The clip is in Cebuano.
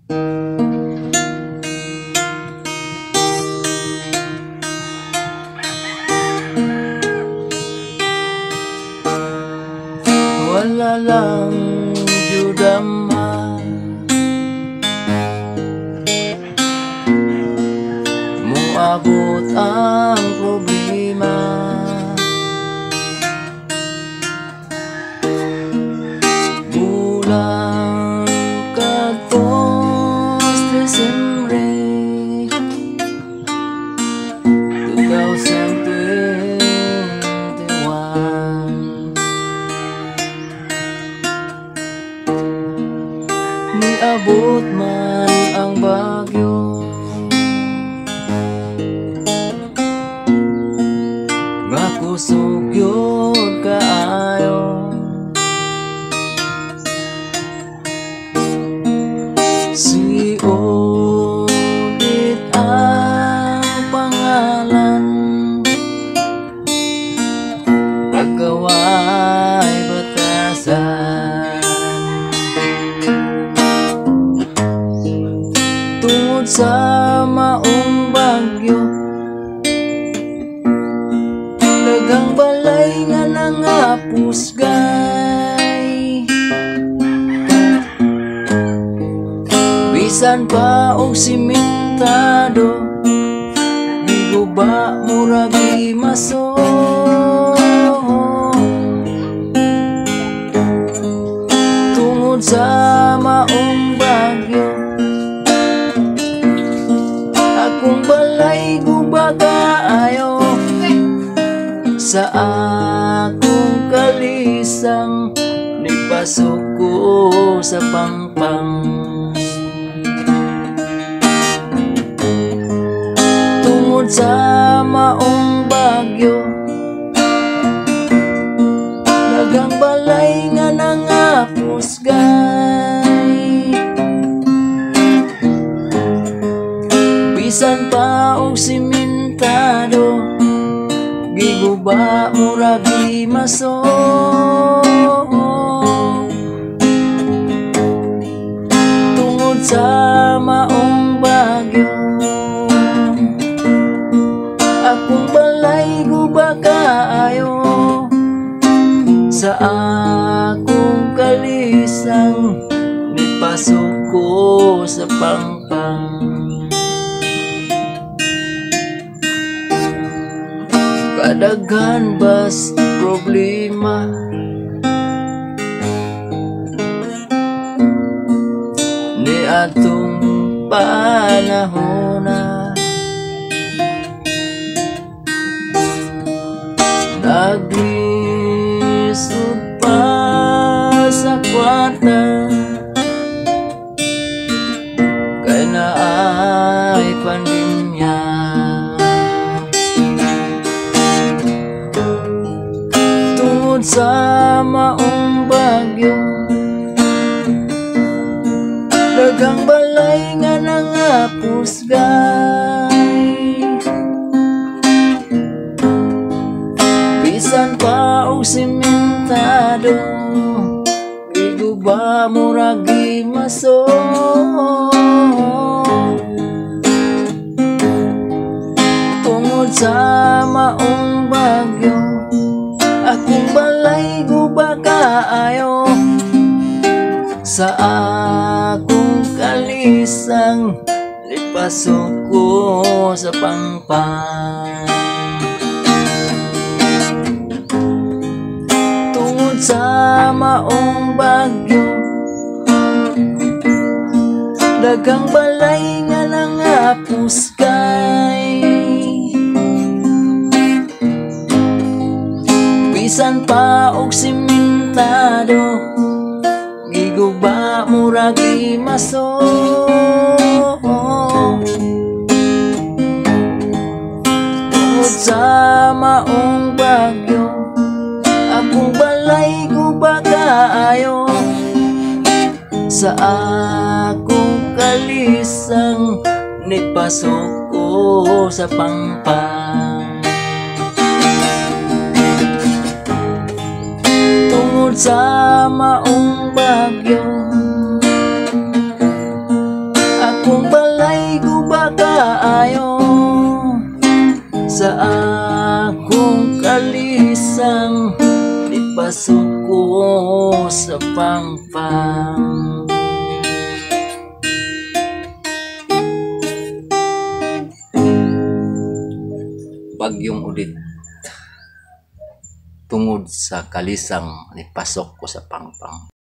Wala lang jud ama, moabot ang problema. Bulan kadtos Desembre 2021, niabot man ang bagyo nga kusog yun kaayo. Si Odit ang pangalan, pagkaway batasan. Tungod sa maong bagyo, daghang balay nga nangapusgay. Bisan pa og simentado, giguba murag gimaso. Tungod sa maong bagyo, akong balay guba kaayo. Sa akong kalisang, nipasok ko sa pangpang. Tungod sa maong bagyo, daghang balay nga nangapusgay. Bisan pa og simentado, giguba murag gimaso. Tungod sa maong bagyo, akong balay guba kaayo. Sa akong kalisang, nipasok ko sa pangpang. Kadaghan bas problema, ni atong panahona. Naglisod pa sa kwarta, kay naay pandemya. Tungod sa maong bagyo, daghang balay nga nangapusgay. Bisan pa og simentado, giguba murag gimaso. Tungod sa maong bagyo, akong balay guba kaayo. Sa akong kalisang, lipasok ko sa pangpang. Tungod sa maong bagyo, daghang balay nga nangapusgay. Bisan pa og simentado, giguba murag gimaso. Tungod sa maong bagyo, akong balay guba kaayo. Sa akong kalisang, nipasok ko sa pangpang. Tungod sa maong bagyo, akong kalisang, nipasok ko sa pangpang. Bagyong Odette, tungod sa kalisang nipasok ko sa pangpang.